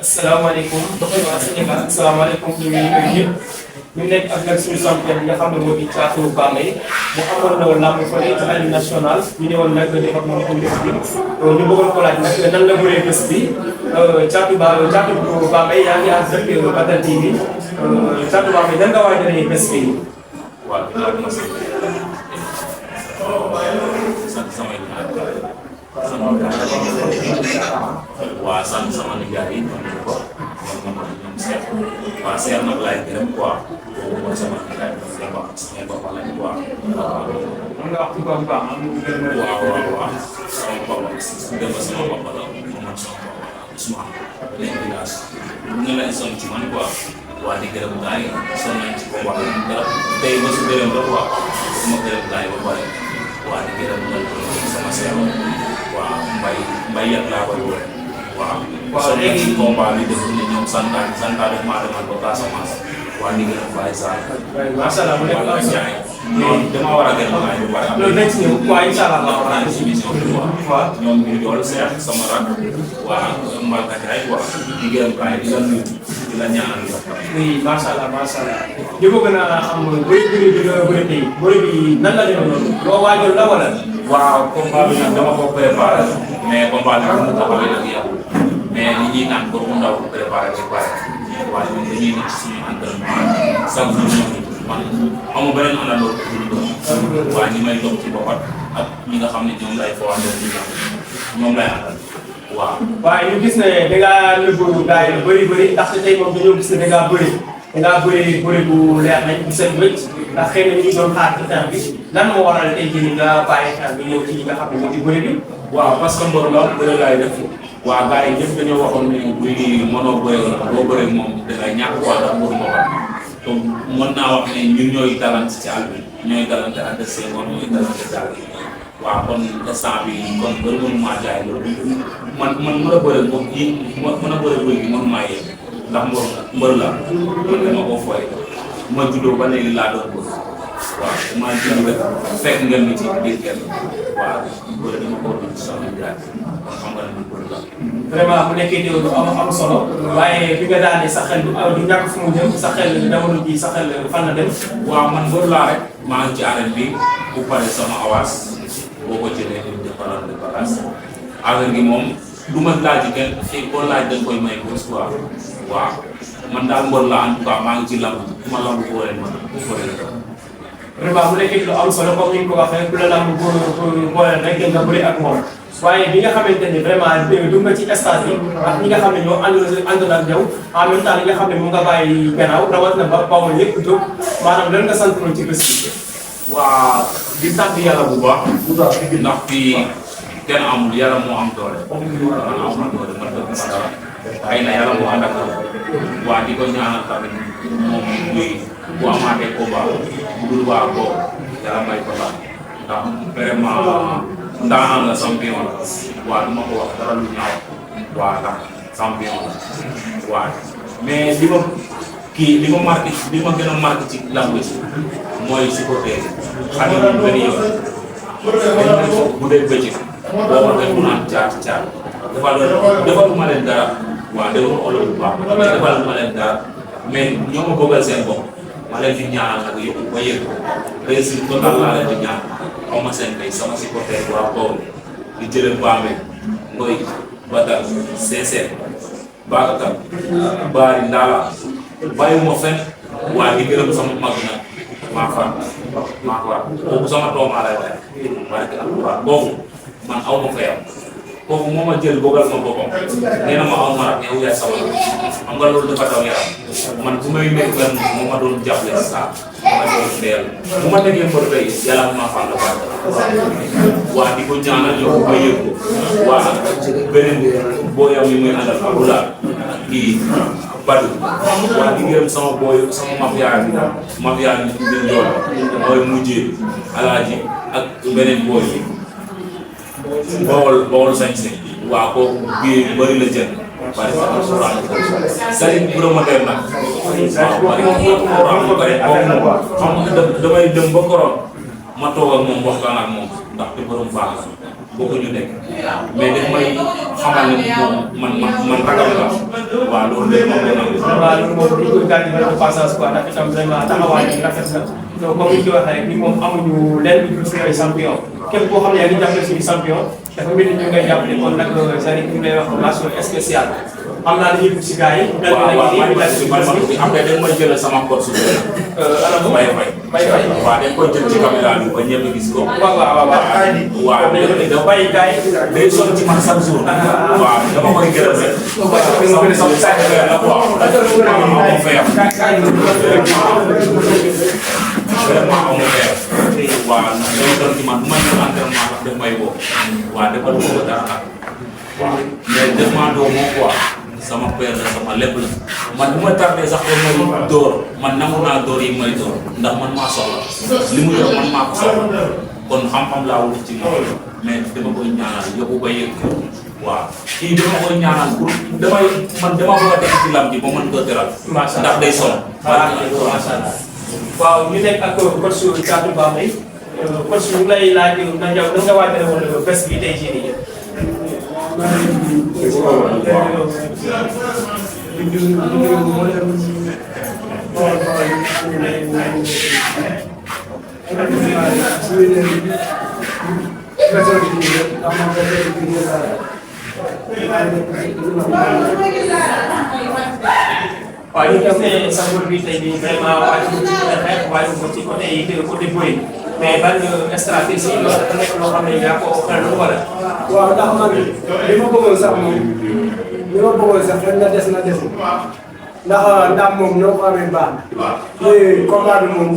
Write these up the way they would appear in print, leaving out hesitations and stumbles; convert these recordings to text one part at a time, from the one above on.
asalaamaaleykum waa Sénégal asalaamaaleykum ñu ngi nuyu ñëpp ñu nekk ak nag suñu champion bi nga xam ne moo di Thiatou Bambey mu amoon na woon làmb fële ci arène nationale ñu ñëwoon nag def ak moom comme bés bi ñu bëggoon ko laaj nag nan la bëree bés bi Thiatou Bambey yaa ngi ànd ak Badar TV Thiatou Bambey nan nga waajalee bés bi. waaw dinaa ko mos a sant samay waaw sant sama nijaay yi ñoom ñu ko ñoom seet waaw seet nag laay gërëm quoi boobu mooy sama nijaay sama papa lañ quoi mën nga wax ci kaw baax am na gërëm waaw sama papa dem ba sama papa la ma man sama papa Ousmane nekk village ñu lay sonn ci man quoi waa di gërëm gars yi sonn nañ ci combat dara tey ba su gërëm la quoi ma gërëm gars yi ba pare waa di gërëm sama seet waaw mbay yàgg laa koy wóor waaw. waaw léegi ci combat bi def ne ñoom santaane maa demal ba Casamance waa ni gërëm Baye Sall. macha allah mu nekk am solo ñoom damaa war a gërëm maa ngi ba pare. loolu nañ ci ñëw waaw incha allah waaw naa ci émission bi quoi. ñoom ñu dool Seex sama rak waa Mbalka Ndiaye quoi di gërëm gars yi di la nuyu di la ñaanal yow. oui macha allah li ko gën a xam bëri bi nga bëri tey bëri bi nan la demee noonu loo waajal la wala. waaw combat bi nag dama ko préparé mais combat bi mu taxawee nag yow mais li ñuy naan pour mu ndaw préparé ba pare waaye ñun dañuy nekk ci suñu entraînement chaque jour man amu beneen àndandoo waaye ñi may toog ci boppam ak ñi nga xam ne ñoom lay fowandoo ñoom lay àndal waaw. waaye ñu gis ne da ngaa nëbbu gars yi lu bëri ndaxte tey moom dañoo gis ne da ngaa bëri bu leer nañ bu set wécc ndax xëy na ñu ngi doon xaar ci temps bi lan moo waral tey jii nga bàyyi temps bi ñëw ci li nga xam ne moo di bëri bi. waaw parce que mbër la bëri laay def waa gars yi ñëpp dañoo waxoon ne buy mënoo bëri boo bëri moom dangay ñàkk waa ndax mbër moo xam donc mën naa wax ne ñun ñooy dalante ci àll bi ñooy dalante adversaire moom ñooy dalante daal waaw kon instant bi kon bëri mënu maa jaay loolu man mën a bëri moom yi mën a bëri bëri gi mënu maa yegg ndax mbër la man dama ko fooy ma juddoo ba léegi laa doon bëgg waaw maa judd rek fekk ngeen mi ci biir kenn waaw bëri dama ko doon soxla jaay kon xam nga ne man bëri la. vraiment bu nekkee teew du am solo waaye bi nga daanee sa xel du ñàkk fu mu jëm sa xel jamono ji sa xel fan la dem. waaw man mbër laa rek maa ngi ci arène bi bu pare sama awaas boo ko jëlee ñu defaral de bagage affaire gi moom du ma laaj kenn fii boo laaj dañ koy may bés quoi waaw man daal mbër laa en tout cas maa ngi ci lamb bu ma lamb boole ma bu boole la. vraiment bu nekkee lu am solo comme ni nga ko waxee bu la lamb boole rek dem nga bëri ak moom waaye bi nga xamante ni vraiment dugg nga ci stade bi ak ñi nga xam ne ñoo àndoon ak yow en même temps li nga xam ne mu nga bàyyi gannaaw rawat na ba Bawol lépp jóg maanaam lan nga sant ci bés bi. waa di sant yàlla bu baax. ndax fii kenn amul yàlla moo am doole. man amul doole man dëgg ma dara. xëy na yàlla moo ànd ak waa di ko ñaanal tamit moom muy bu amaatee combat bu dul waa boobu yàlla may ko laaj ndax vraiment ndaanaan la champion la waa du ma ko wax dara lu ñaaw waa ndax champion la waa mais li ma marqué li ma gën a marqué ci lamb ci mooy supporter xam nga ñu benn yoon bu dee bëccëg boo ko def mu naan caar defaluma leen dara waaw defal olof bu baax defaluma leen dara mais ñoo ma bëggal seen bopp ma leen di ñaanal nag yëpp ba yëg réussite total laa leen di ñaan xaw ma seen tey sama supporter waa Bawol di jëlee Bambey Ngoy Badar Seeseer Babacar Bari Ndala bàyyiwuma fenn waa di gërëm sama mag nag maa faat kooku sama doomaa lay wax barke alquran boobu man aw ma fayam kooku moo ma jël bëggal ma boppam nee na ma aw ma rak yow yaay sama xam nga loolu dafa daw yaram man bu may nekk benn moo ma doon jàppale saa ma doon ndeel bu ma tegee mbër tey yàlla maa faat la barke waa di ko ñaanal yow ba yëg ko waa beneen boo yow yi muy àndal abula kii Badou waa di gërëm sama booy sama mafia bi bi njool mooy mujjee alaaji ak beneen booy bi Bawol sañse waa kooku bii bëri la jënd bari sama Alxuraan Salim promoteur nag waaw bari Alxuraan bari xam nga damay dem ba koroon ma toog ak moom waxtaan ak moom ndax te borom baax la bokkuñu nekk mais dañ may xamal ne man ragal la waaw loolu lépp moom la nangu. waaw loolu moom dañ koy gàddi de passage quoi ndax itam vraiment taxawaay bi rafet na donc comme ni ñu ko waxee rek ni moom amuñu lenn lu dul suñu champion képp koo xam ne yaa ngi jàppale suñu champion dafa mel ni ñu ngay jàppale kon nag c'est-à-dire ñu lay wax relation spéciale xam naa dañuy dugg si gars yi. après dañ may jël sama code su alors Mbaye Faye waaw dañ koy jël ci caméra bi ba ñëpp gis ko. waaw bàyyi gars yi day sonn ci man chaque jour. waaw dama koy gërëm rek. sama la quoi. amoo fayam. vraiment amoo fayam. waaw day sonn ci man bu ma ñëw entraînement sax daf may woo. waaw defal ma ko dara nag. waaw mais demandoo moo quoi. sama père la sama lépp la man bu ma tardé sax ba may door man nangu naa door yi may door ndax man maa soxla li mu yor man maa ko soxla kon xam-xam laa wut ci moom mais dama koy ñaanal yóbbu ba yëg waaw kii dama koy ñaanal pour dama bëgg a teg ci lam ji ba mën ko teral ndax day sonn. waaw ñu nekk ak coach Thiatou Bambey coach ñu ngi lay laaj na yow da nga waajal woon bés bi tey jii nii. waaw ñu gis ne sa mbir bi tey bii vraiment waajal ko ci côté xeex waajal ko ci côté bëri mais ban stratégie loolu dafa nekk loo xam ne yaa ko xelal wala. waaw ndax man li ma bëggoon sax moom li ma bëggoon sax ren na des ndax ndam moom ñoo ko amee baax na. te combat bi moom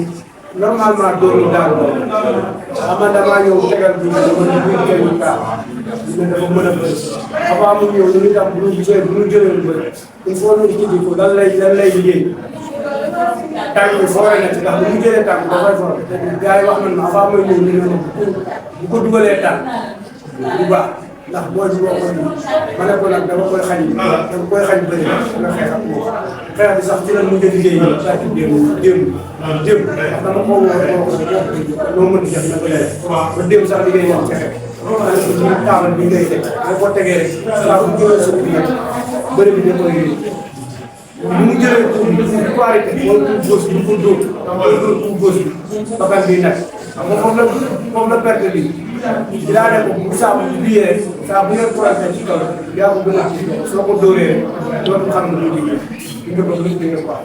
normalement dóorul daal doon xam nga damaa ñëw tegal bi ñu kenn kaa ñu dafa mën a bëri avant mu ñëw ñu tam bu ñu jëlee lu bëri il faut ñu indi ko lan lay liggéey tànk bi foore na ci ndax bu ñu jëlee tànk dafay foore te gars yi wax nañu ma avant muy ñëw ñu ne bu ko dugalee tànk bu baax ndax boo ji boo ko ma ne ko nag dama koy xañ bëri nga xeex ak moom xeex bi sax ci la mujj a liggéey yi saa ci démb ndax dama ko woo loo mën def na ko def ba démb sax liggéey ñoom ci xeex ma ne ko ci taabal bi ngay teg boo ko tegee rek saa bu jëlee sa biir bëri bi da koy bu mu jëlee pour bu ko arrêté mooy pour gauche bi pour dóor pour gauche bi bakkan bi nag xam nga foofu la perte bi di daa ne ko bu saabu biyee rek saa bu ngeen pointé ci kaw yaa ko gën a soo ko dóoree dootu xam ne lu liggéey di nga ko lu liggéey quoi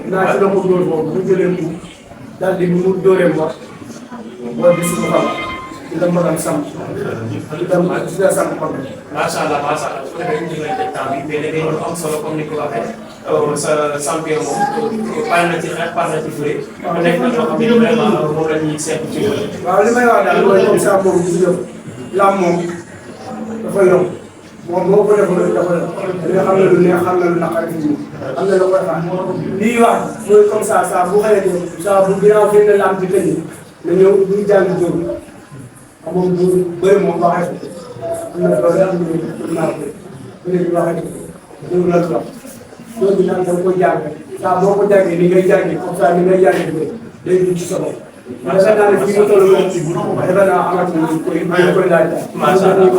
naa ci la ko dóor boobu bu jëlee mu daal di mu dóoree mboq boo di suñu xam ci la mën a sàmm ci la sàmm xam macha allah su ko defee ñu ngi lay teg temps bi mais da ngay lu am solo comme ni ko waxee sa champion moom pare na ci xeex pare na ci bëre mu nekk na loo xam ne vraiment moom la ñuy seetlu ci bëre. waaw li may wax daal mooy comme ça moom gis nga laam moom dafa yomb moom boo ko defee dafa nga xam ne lu neex xam na lu naqari fi mu am na lu koy xaar lii wax mooy comme ça saa bu xëyee saa bu ginnaaw fi ne laam bi tëj na ñëw ñu jàng jóg xam moom bu bëri moom waxee am na loolu am na lu bëri bi waxee dégg la trop loolu bi nag da nga ko jàng saa boo ko jàngee ni ngay jàngee comme ça ni ngay jàngee day dugg ci sa bopp. defe naa ne fii mu toll moom defe naa amatul koy laaj daal. macha allah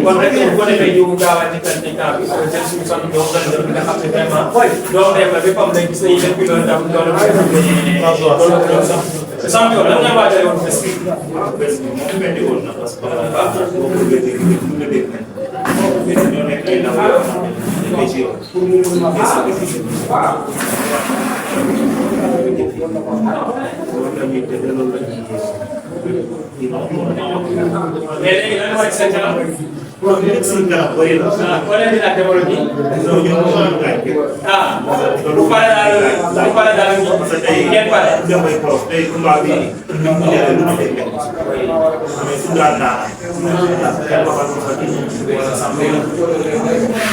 kon rek bu ko defee ñu gaaw a defante temps bi jël suñu sant bi wax dëgg nga xam ne vraiment. doo dem la bépp am rek gis nañu lépp loolu tam loolu mooy sax. champion lan nga waajale woon bés bi. bés bi moom metti woon na parce que boo ko bëggee nga dégg ñoo nekk ay ndaw yoo xam ne dañuy ci yow. mais léegi lan mooy seen kanam. waaw li nekk suñu kanam bëri na. boo leen di laaj jamono ji. non ñun moom la ñu bu paree daal parce que tey ngeen pare. damay prof tey combat bi ñu ngi jëlee lu ma dégg mais su daan naa kenn waxal ko fa kii wala sax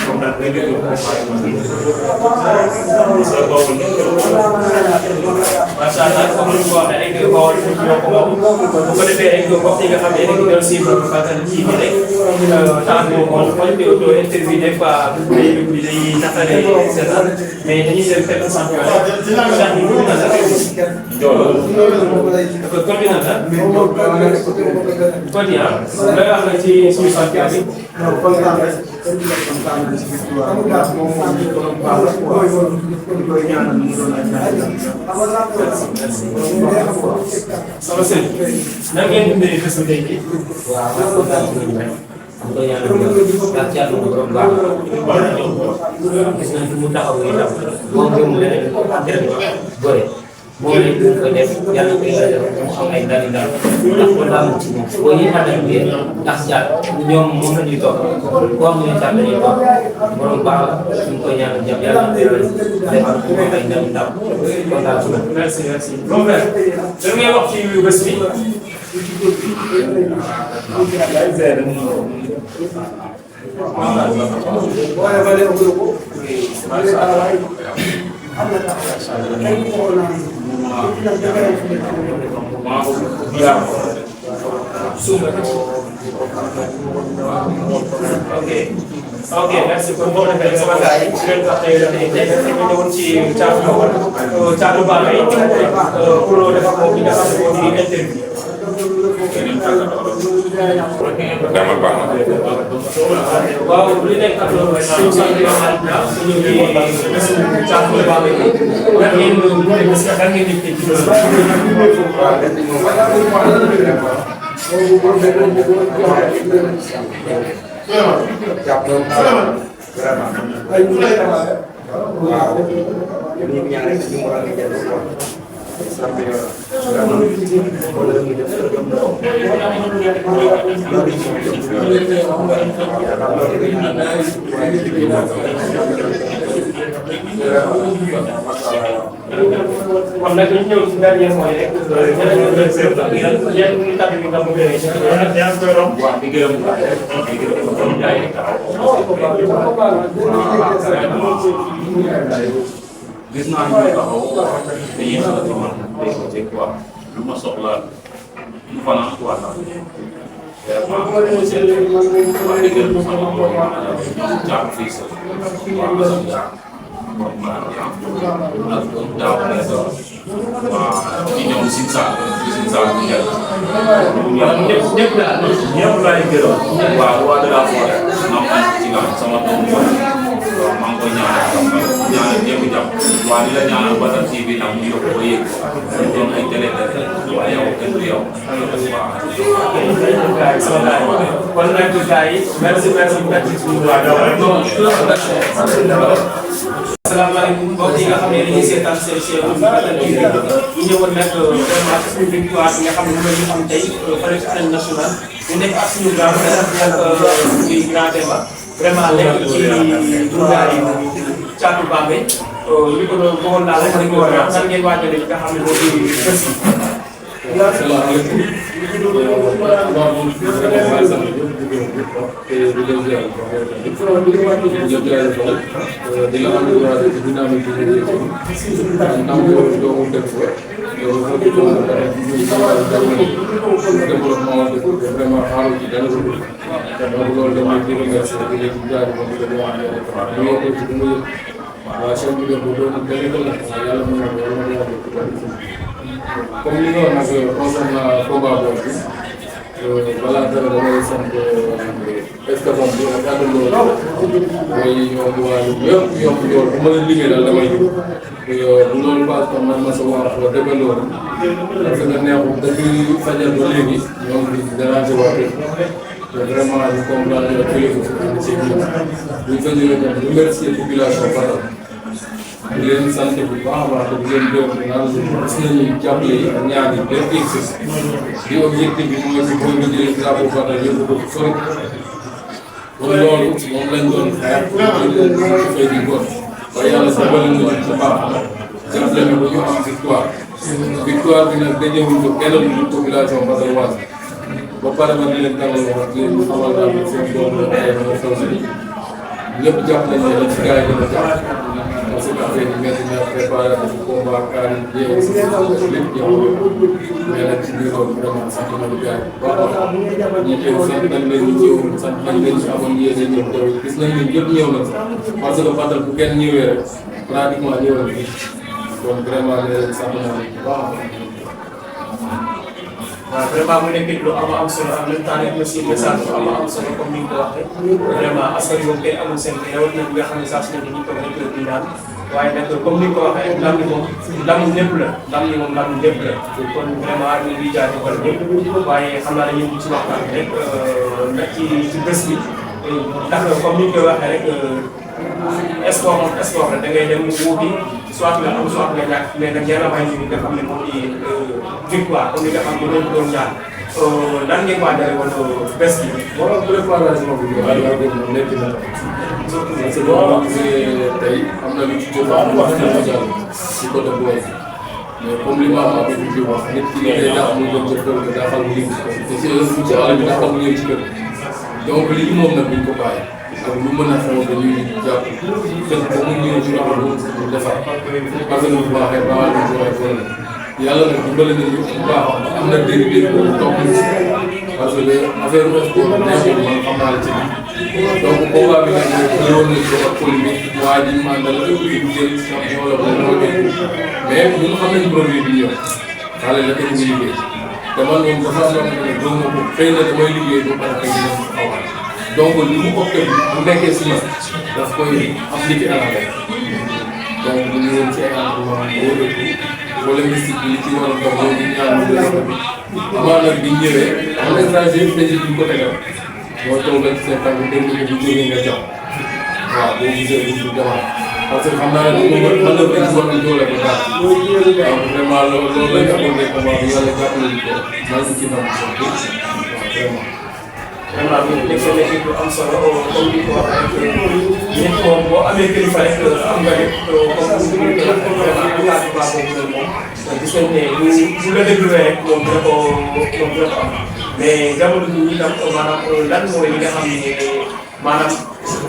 comme nag nga déglu ko sa boobu macha allah comme ni ko waxee rek Bawol ñoo ko moom bu ko defee rek mbokk yi nga xam ne dañuy doon suivre Fadel TV rek temps bi moom mooy auto interview des fois bi dañuy naqare seetaan mais dañuy dem fekk champion rek Cheikh bi mun na la kon dina la kon yaa lay wax nga ci suñu champion bi sama sëñ na ngeen dundee bés bu tey jii. waaw maa ngi koy ñaanal ndax Thiatou moom borom baax gis nañ fi mu taxaw itam moom gëm leneen entraînement bëre moom lañ ko def yàlla koy def mu am ay ndani ndax ko laamu ci moom boo ñuy àndal bi ndax Thiatou ñoom moom la ñuy toog ku am ñu Thiatou la ñuy toog borom baax la ñu koy ñaanal jàmm yàlla defal ko ay ndani ndaw kontaan su ma. merci merci. bon frère da ngay wax ci bés bi. ok merci pour boo defee sama gars yi su leen wax tey dañu ñëwoon ci Thiatou Bambey pour def ko ki nga xam ne moo di interview. waaw li nekk ak loolu suñu sant yoo xam ne suñu bésu Thiatou Bambey lan ngeen parce que lan ngeen di teg ci kon nag ñu ñëw ci dernier mooy rek yan kàddu gi nga bëgg waaw di gërëm di gërëm borom jaay gis naa ñu taxaw te yéen a ci man day ko ci quoi lu ma soxla lu fanaan quoi la vraiment mo sel wa di gërëm sama bopp jaar fii sa wa sa jaar moom ma ak daaw ne so wa ci ñoom sin sa bu ñëw ñëpp daal ñëpp laay gërëm waaw waa de la forêt am ci nga sama doom waaw maa ngi koy ñaanal ñëpp jàmm waaw di la ñaanal Badar TV nag ñu yokk ko yëg ñu doon ay télé waaye yow kenn du yow waaw. kon nag gars yi merci asalaamaaleykum mbokk yi nga xam ne dañuy seetaan seen chaîne Fadel TV ñu ñëwoon nag vraiment suñu victoire bi nga xam ne moom la ñu am tey fële ci arène nationale ñu nekk ak suñu grand frère muy grand débat vraiment nekk ci dundaay Thiatou Bambey li ko doon bëggoon naa la ko war a nan ngeen waajale li nga xam ne moo di bés bi. comme li nga wax nag concernant combat boobu balaa dara damay sant escadron bi ak àndandoo mooy ñoom waa yëpp yomb yoon bu ma leen liggéey daal damay bu loolu passe comme man ma sa wax wa dëggandoo parce que neexu dëgg fajar ba léegi ñoom di déranger waa te vraiment ñu comprendre la philosophie ci biir bu ñu fa jógee tam remercier population Fadel di leen sant bu baax a baax di leen gërëm naan gis nañu jàppale yi ak ñaar yi benn exercice di objectif bi mooy si boo ñu jëlee drapeau Fadel yóbbu ko sori kon loolu moom lañ doon xeex ci fay di góor ba yàlla dimbali ñu ci baax jàppale ñu ba ñu am victoire bi nag dañëwuñ ko kenn du population Fadel waat ba pare ba di leen tàggal wax di leen xamal daal seen doom la ay ñëpp jàpp nañ ne ci gars yi gën a jàpp parce que affaire yi métti na préparé combat kaar yi lépp jàpp mais nag ci biir loolu vraiment sant nañu gars yi baax a ñi teew sant nañ leen ñu ñëw sant nañ leen ñu amoon yéene ñëw teew gis nañ ne ñëpp ñëw na parce que Fadal bu kenn ñëwee rek pratiquement ñëw na kon vraiment ne leen sant naa leen bu baax waaw vraiment mu nekk lu am solo en même temps rek aussi message bu am solo comme ni nga ko waxee vraiment askan wi moom kenn amul seen rawatina bi nga xam ne saa su ne dañuy toog rek di naan waaye nag comme ni nga ko waxee ndam li moom ndamu lépp la ndam li moom ndamu lépp la kon vraiment ñu ngi jaajëfal ñëpp waaye xam naa ne ñu ngi ci waxtaan bi rek ndax ci bés bi ndax comme ni nga koy waxee rek sport la da ngay dem wuuti soit nga am soit nga ñàkk mais nag yàlla may ñu nga xam ne moom di victoire comme ni nga xam ne moom doon ñaan lan ngeen waajale woon bés bi. waaw préparation bi ñu waaye loolu moom nekk na parce que boo gisee tey am na lu ci jot a wax na jàll ci côté boobu mais comme li ma am ak bi wax nit ki day tax mu jëm ca kër ga daxal mu ñëw ci kër te ci ëllëg ci àll bi daxal mu ñëw ci kër donc li ñu moom nag buñ ko bàyyi ak lu mën a xew dañuy jàpp def ba mu ñëw ci loxo bu defar parce que bu baaxee baaxal na ci waaye tool yàlla nag dimbali nañu bu baax am na dégg-dégg boobu toog nañ si parce que affaire sport neexul man xam naa la ci donc combat bi nag ñëwoon nañ ko ak polémique waa ji mandal jël champion la boobu moo dégg mais ñun xam nañ produit bi ñëw xale la kenn ñu liggéey te man moom dafa am loo xam ne doo ma ko xëy na damay liggéey ba pare xëy na xawaat donc li mu opté bu nekkee si man daf koy appliquer à la lettre donc bu ñu woon ci ay entraînement wala mystique bi li ci war a dox loolu ñu ñaan ñu def amaa nag bi ñëwee am na étranger yëpp dañuy duñ ko tegal moo taw la ci seen tànk dégg nga bu jógee nga jàpp waaw boo gisee bu ñu demaat parce que xam naa ne moom mën na bëri war na doole ba daal donc vraiment loolu la ñu amoon rek combat bi yàlla jàppale ñu ko maa ngi ci nam waaw vraiment vraiment bu nekk nekk lu am solo comme ni ko waxee nit moom boo amee kilifa rek am nga lépp comme ni ñu ko waxee vraiment engagement boobu moom gis nañ ne bu la dégluwee rek moom dina ko am mais jamono ji ñu tam maanaam lan mooy li nga xam ne maanaam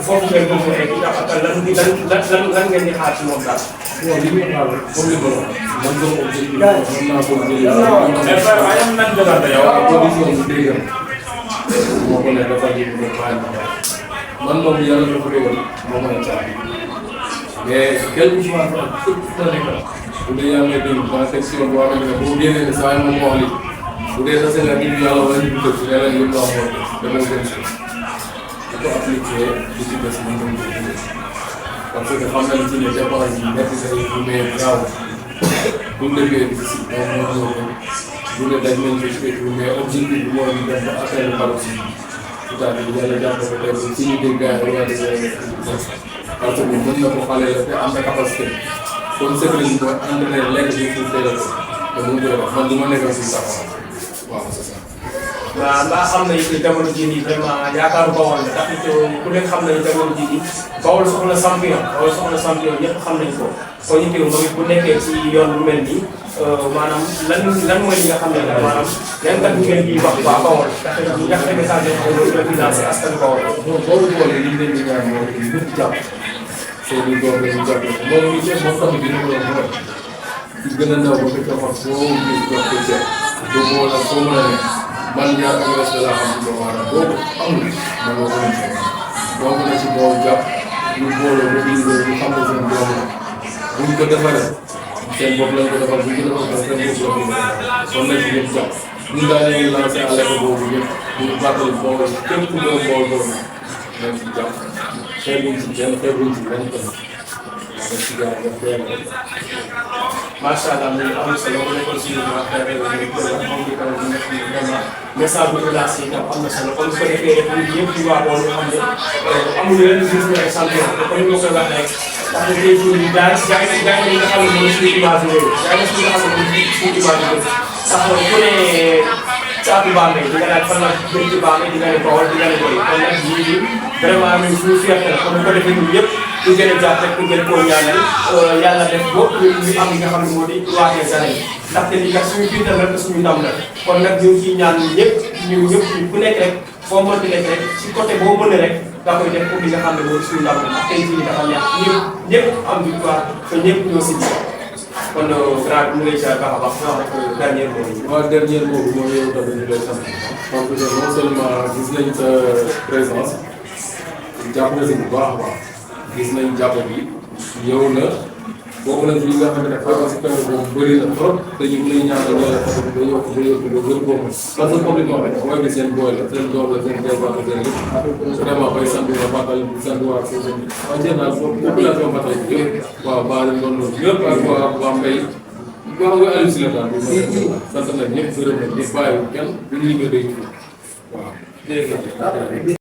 foofu ngeen ko mu nekk ak lan ngeen di xaar ci moom daal. waaw li muy xaar comme li ma la wax man sama objectif mën naa ko jëlee. mais frère waaye am nañ demande yow. condition bu dégg moo ko ne dafa ji mu bàyyi man moom yàlla dafa dogal moo mën a caabi mais quelque chose ak fépp fu la nekk bu dee yaa ngi lay déglu dans section boo xamante ne boo génnee ne saa yi moom wax li bu dee tase nga nit yàlla wala ñu dëkk nee nañ yëpp laa xool dama gën si di ko appliqué di ci des ñu mën ko dundee parce que xam nañ ci ne dépense yi nekk na yu mais gaaw bu ñu defee difficile donc moo ñëw bu ne dañ nañ ko ci mais objectif bi moo ñu dem ba atteindre par aussi c'est-à-dire yàlla jàpp ko tey si ñu dégg gars yi war parce que mën na ko xale la te am na capacité kon secret bi mooy entraîner lekk bi pour teel a te mu ngi koy wax man du ma nekkal si sax waaw c'est ça. waaw mbaa xam nañu que jamono jii nii vraiment yaakaaru Bawol la ndax it ku nekk xam nañu jamono jii nii Bawol soxla champion ñëpp xam nañu ko kon ñu teew moom it bu nekkee ci yoon bu mel nii maanaam lan mooy li nga xam ne maanaam yan kat ngeen di wax waa Bawol ndax ñu jaxase message yi xam ne financé askan Bawol. bon boobu boole li ñu leen di ñaan mooy ñëpp jàpp soo ñu doon dañu jàpp moom ñu def moom tamit dina ko doon xool ci gën a ndaw ba fekk wax foo gis dox ko ceeb du boole foo mën a ne man ñaar ak reste laa xam ci doomu aadama boobu amul man ma ko mën donc na ci boobu jàpp ñu boole mobiliser ñu xam ne seen doom la bu ñu ko defaree seen bopp lañ ko defal bu ñu ko defal seen bopp la ko defal kon nañ ci ñëpp jàpp ñun daal ñu ngi lancé alerte boobu ñëpp ñu fàttali boobu képp ku doon bool boobu nañ ci jàpp xeebuñ ci kenn xeebuñ ci benn kenn waaw ci gars yi def macha allah muy am solo bu nekkoon si affaire bi moom di ko nekk vraiment message bu ñu lancé itam am na solo comme su ko defee rek nit yëpp di waa bool xam ne amuñu leen gis ñu ay champion te comme ni ma koy waxee rek ndax tey jii jaay li nga xam ne mooy suñu image yooyu jaay na suñu nga xam ne mooy suñu image yooyu sax ku ne caatu Bambey di nga laaj fan la jëm ci Bambey di nga ne Bawol di nga ne Boy kon nag yii vraiment ñun suñu fierté la comme ni ko defee ñun yëpp ku gën a jàpp rek ku gën koo ñaanal yàlla def ba ñu am li nga xam ne moo di roi des arènes ndaxte lii kat suñu tiital rek suñu ndam la kon nag ñu ngi ciy ñaan ñëpp ku nekk rek foo mënti nekk rek ci côté boo mën rek da koy def pour li nga xam ne mooy suñu ndam ndax tey jii dafa neex ñëpp am victoire te ñëpp ñoo si kon grand bi mu ngi lay ziar baax a baax dernier mot yi. waaw dernier mot bi mooy yow tamit ñu lay sant parce que non seulement gis nañ sa présence jàpp na si bu baax a baax gis nañ jàpp bi ñëw na bokk nañ ci li nga xam ne fréquence bi boobu bëri na trop te ñu ngi lay ñaanal yàlla tamit nga yokk ba yokk ba gën boobu parce que comme li ma waxee mooy bi seen booy la seen doom la seen débat la seen lépp vraiment koy sant la Fatal sant waa seen en général population Fatal bi yëpp waaw baa leen doon loolu yëpp ak waa Mbaye waaw nga Aliou Sylla daal sant nañ ñëpp gërëm nañ ñëpp bàyyi kenn duñu liggéey day waaw